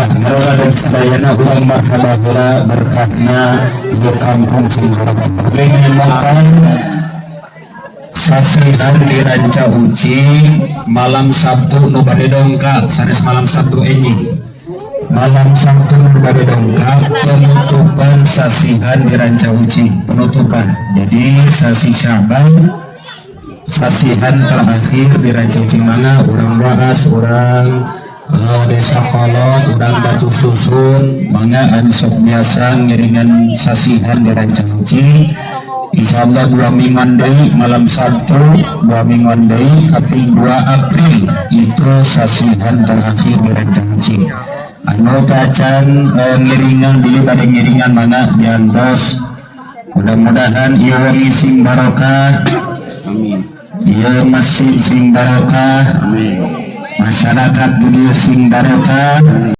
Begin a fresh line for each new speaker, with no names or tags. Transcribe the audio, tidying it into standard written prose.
Lah, dan sadayana urang marhaba heula, berkahna di kampung sing barokah. Oke, makan sasihan di Ranca Ucing malam Sabtu nu bade dongkap, sanes malam Sabtu enjing. Malam Sabtu nu bade dongkap, penutupan sasihan di Ranca Ucing, penutupan. Jadi sasi Syaban sasihan terakhir di Ranca Ucing, mana urang Waas, urang Desa Kolot, urang Batu Susun, mangga anu sok biasa ngiringan sasihan di Ranca Ucing. Insya Allah 2 mingguan deui, malam Sabtu 2 mingguan deui, kaping 2 April itu sasihan terakhir di Ranca Ucing. Anu tacan ngiringan, bilih bade ngiringan mangga diantos. Mudah-mudahan ieu wengi sing barokah.
Amin.
Ieu masjid sing barokah.
Amin.
Masyarakat di dieu sing barokah.